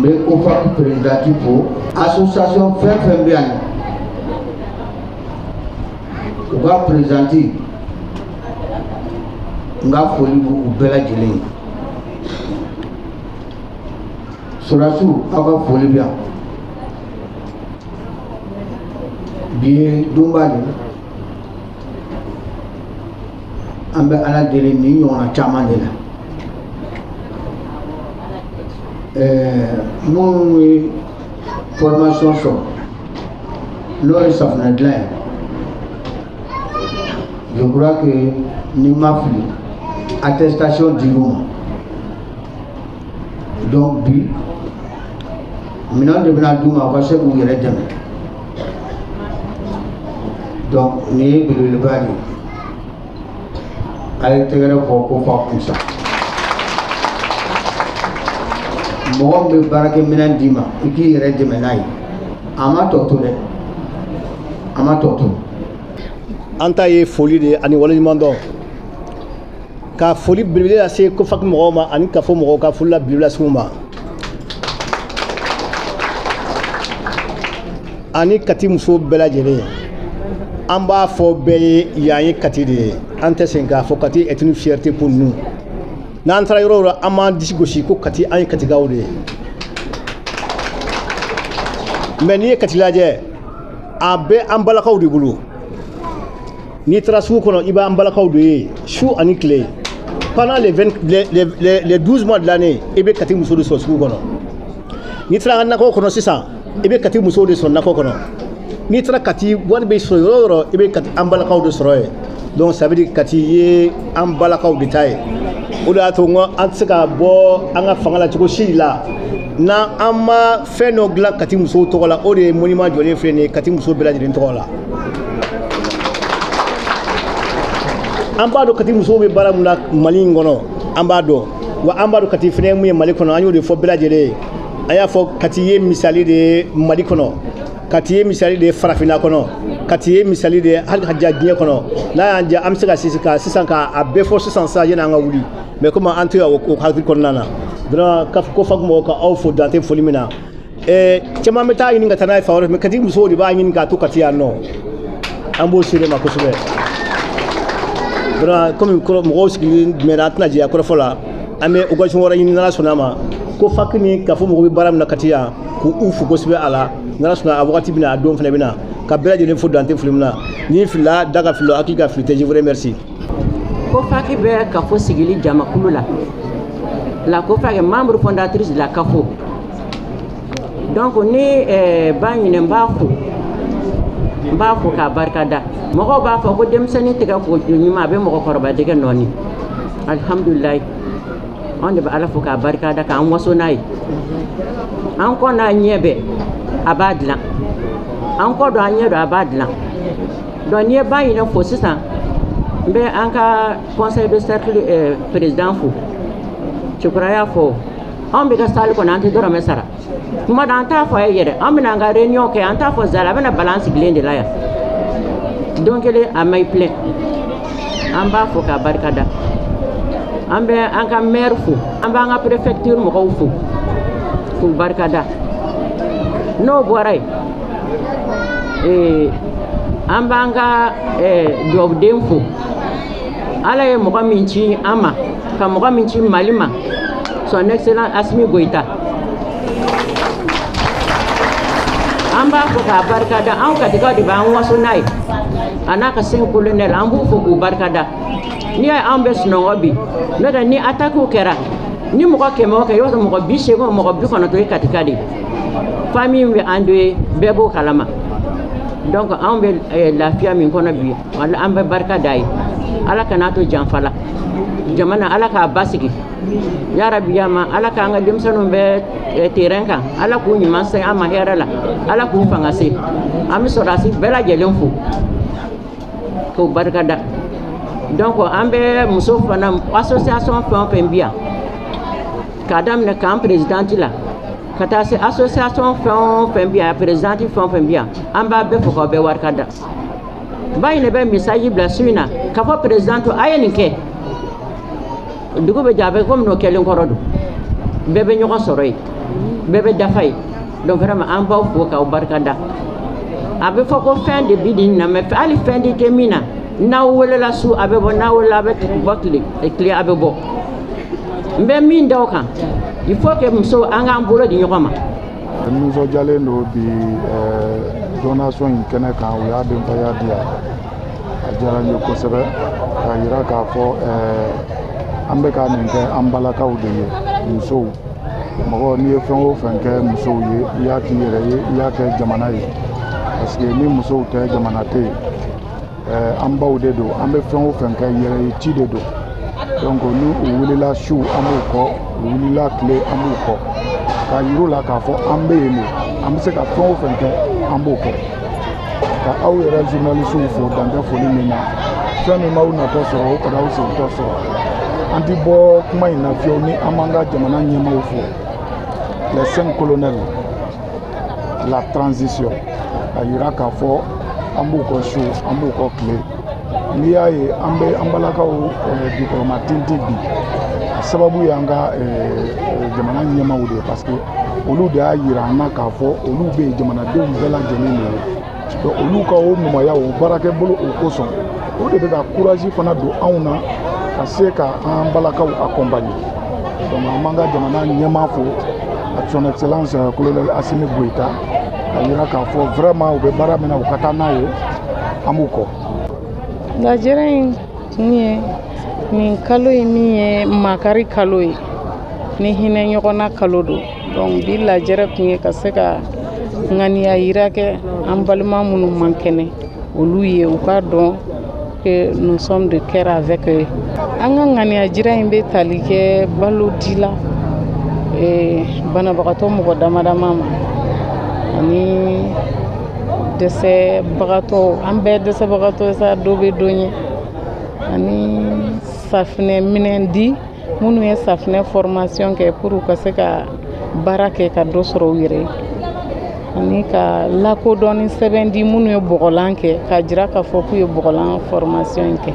N bɛ COFAC présidente fo. Association fɛn fɛn bɛ yan nɔ, u ka présidente, n ka foli b'u bɛɛ lajɛlen ye. Sɔrɔdasiw, aw ka foli bɛ yan. Bi ye donba de ye, an bɛ Ala deli nin ɲɔgɔnna caman de la. Minnu ye formation sɔrɔ, n'o ye safunɛ dilan ye, je crois que ni n ma fili, attestation dir'u ma. Donc bi minɛn de bɛna d'u ma, u ka se k'u yɛrɛ dɛmɛ. Donc nin ye belebeleba de ye. A ye tɛgɛrɛ fɔ ko fa kun sa. Mɔgɔ min bɛ baarakɛminɛn d'i ma, i k'i yɛrɛ dɛmɛ n'a ye, a ma tɔ to dɛ, a ma tɔ to. An ta ye foli de ye ani waleɲumandɔn, ka foli belebele lase COFAC mɔgɔw ma ani kafo mɔgɔw, ka foli la belebele lase u ma, ani Kati muso bɛɛ lajɛlen. An b'a fɔ bɛɛ ye, yan ye Kati de ye. An tɛ segin k'a fɔ, Kati est une fierté pour nous. N'an taara yɔrɔ o yɔrɔ, an b'an disi gosi ko Kati, an ye Katikaw de ye. Mais n'i ye Kati lajɛ, a bɛ an balakaw de bolo. N'i taara sugu kɔnɔ, i b'an balakaw de ye su ani tile. Pendant les, 20, les, les 12 mois de l'année, i bɛ Kati muso de sɔrɔ sugu kɔnɔ. N'i taara an ka nakɔ kɔnɔ sisan, i bɛ Kati musow de sɔrɔ nakɔ kɔnɔ. N'i taara Kati, wari bɛ sɔrɔ yɔrɔ o yɔrɔ, i bɛ Kati an balakaw de sɔrɔ yen. Donc ça veut dire Kati ye an balakaw de ta ye. O de y'a to n ko an tɛ se ka bɔ an ka fanga la cogo si la n'an an ma fɛn dɔ dilan Kati musow tɔgɔ la. O de ye monument jɔlen filɛ nin ye Kati musow bɛɛ lajɛlen tɔgɔ la. An b'a dɔn Kati musow bɛ baara mun na Mali in kɔnɔ, an b'a dɔn wa. An b'a dɔn Kati fana ye mun ye Mali kɔnɔ. An y'o de fɔ bɛɛ lajɛlen ye. An y'a fɔ, Kati ye misali de ye Mali kɔnɔ, Kati ye misali de ye farafinna kɔnɔ, Kati ye misali de ye hali ka diya diɲɛ kɔnɔ. N'a y'an diya, an bɛ se ka sisi ka sisan k'a bɛɛ fɔ sisan sisan yanni an ka wuli. Mais komi an tɛ o hakili kɔnɔna na vraiment, COFAC mɔgɔw, ka aw fo dan tɛ foli min na. Caman bɛ taa ɲini ka taa n'a ye fan wɛrɛ fɛ, mais Kati musow de b'a ɲini k'a to Kati yan nɔ. An b'o seere ma kosɛbɛ vraiment. Komi mɔgɔw sigilen mɛnna, an tɛna jɛya kɔrɔfɔ la. An bɛ occasion wɛrɛ ɲini n'Ala sɔnna a ma. COFAC ni kafo mɔgɔw bɛ baara min na Kati yan, k'u fo kosɛbɛ a la. N'Ala sɔnna, a wagati bɛna, a don fana bɛna. Ka bɛɛ lajɛlen fo dan tɛ foli min na. Ni filila, da ka fili, hakili ka fili tɛ. Je vous remercie. COFAC bɛ kafo sigili jamakulu la. La COFAC est membre fondatrice de la CAFO. Donc ni ba ɲinɛ, n b'a fo, n b'a fo k'a barika da. Mɔgɔw b'a fɔ ko denmisɛnnin tɛgɛ ko ɲuman, a bɛ mɔgɔkɔrɔba dɛgɛ nɔɔni. Alihamudulilayi, anw de bɛ Ala fo k'a barika da, k'an waso n'a ye. An kɔ n'a ɲɛ bɛɛ a b'a dilan, an kɔ don an ɲɛ don a b'a dilan. Donc n'i ye ba ɲinɛ fo sisan, n bɛ an ka conseil de cercle président fo. Cɛkura y'a fɔ, anw bɛ ka salle kɔnɔ, an tɛ dɔrɔmɛ sara. Kuma dɔ an t'a fɔ a ye yɛrɛ, an bɛna an ka réunion kɛ, an t'a fɔ zala, a bɛna bala an sigilen de la yan. Don kelen a ma i filɛ, an b'a fo k'a barika da. An bɛ an ka maire fo, an b'an ka préfecture mɔgɔw fo k'u barika da. N'o bɔra yen, an b'an ka dugawuden fo. Ala ye mɔgɔ min ci an ma, ka mɔgɔ min ci Mali ma, son excellence Assimi Goïta, an b'a fo k'a barika da. Anw Katikaw de b'an waso n'a ye, a n'a ka 5 colonel, an b'u fo k'u barika da. N'i y'a ye anw bɛ sunɔgɔ bi, n'o tɛ ni attaque kɛra ni mɔgɔ 100 o kɛ, i b'a sɔrɔ mɔgɔ 80, mɔgɔ 90 ye Katika de ye. Famille bɛ an dɔ ye, bɛɛ b'o kalama. Donc anw bɛ lafiya min kɔnɔ bi, an bɛ barika da ye. Ala kan'a to janfa la jamana, Ala k'a basigi yarabi. Yama Ala k'an ka denmisɛnninw bɛ terrain kan, Ala k'u ɲuman se an ma hɛrɛ la, Ala k'u fanga se. An bɛ sɔrɔdasi bɛɛ lajɛlen fo k'u barika da. Donc an bɛ muso fana association fɛn o fɛn bi yan, k'a daminɛ k'an présidente la ka taa se association fɛn o fɛn bi yan, présidente fɛn o fɛn bi yan, an b'a bɛɛ fo k'aw bɛɛ warika da. Ba ɲinɛ bɛ message bila su in na k'a fɔ présidente a ye nin kɛ, dugu bɛ jɛ, a bɛ komi n'o kɛlen kɔrɔ don, bɛɛ bɛ ɲɔgɔn sɔrɔ yen. Bɛɛ bɛ dafa ye. Donc vraiment, an b'aw fo k'aw barika da. A bɛ fɔ ko fɛn de bi nin na, mais hali fɛn di tɛ min na, n'aw welela su, a bɛ bɔ, n'aw welela, a bɛ bɔ, tile tile, a bɛ bɔ. N bɛ min da o kan, il faut que musow, an k'an bolo di ɲɔgɔn ma. Nisɔndiyalen don bi donation in kɛnɛ kan. U y'a denbaya di yan, a diyara n ye kosɛbɛ, k'a yira k'a fɔ an bɛ ka nin kɛ an balakaw de ye, musow. Mɔgɔ, n'i ye fɛn o fɛn kɛ musow ye, i y'a k'i yɛrɛ ye, i y'a kɛ jamana ye, parce que ni musow tɛ, jamana tɛ yen. An baw de don. An bɛ fɛn o fɛn kɛ, yɛrɛ ye ci de don. Donc ni u wulila su, an b'u kɔ, u wulila tile, an b'u kɔ, k'a yir'u la k'a fɔ an bɛ yen de, an bɛ se ka fɛn o fɛn kɛ, an b'o kɛ. Ka aw yɛrɛ journalistew fo, dan tɛ foli min na. Fɛn min b'aw natɔ sɔrɔ, o kana aw segintɔ sɔrɔ. An ti bɔ kuma in na fiyewu ni an m'an ka jamana ɲɛmaaw fo, les cinq colonels, la transition, a yira k'a fɔ an b'u kɔ su, an b'u kɔ tile. N'i y'a ye an bɛ an balakaw jukɔrɔma tintin bi, a sababu y'an ka jamana ɲɛmaaw de ye, parce que olu de y'a yira an na k'a fɔ olu bɛ yen jamanadenw bɛɛ lajɛlen de ye. Donc olu ka o ɲumanya, o baarakɛbolo, o kosɔn, o de bɛ ka courage fana don anw na ka se ka an balakaw accompagner. Donc an b'an ka jamana ɲɛmaa fo, son excellence colonel Assimi Goïta, ka yira k'a fɔ vraiment u bɛ baara min na, u ka taa n'a ye, an b'u kɔ. Lajɛrɛ in kun ye nin kalo in min ye makari kalo ye, ni hinɛ ɲɔgɔnna kalo don. Donc bi lajɛrɛ kun ye ka se ka ŋaniya yira kɛ an balima minnu man kɛnɛ, olu ye, u k'a dɔn que nous sommes de cœur avec eux. An ka ŋaniya jira in bɛ tali kɛ balo di la banabagatɔ mɔgɔ dama dama ma, ani dɛsɛbagatɔ, an bɛɛ dɛsɛbagatɔ sa, dɔ bɛ dɔ ɲɛ, ani safinɛ minɛn di minnu ye safinɛ formation kɛ pour u ka se ka baara kɛ ka dɔ sɔrɔ u yɛrɛ ye, ani ka lakodɔnni sɛbɛn di minnu ye bɔgɔlan kɛ, k'a jira k'a fɔ k'u ye bɔgɔlan formation in kɛ.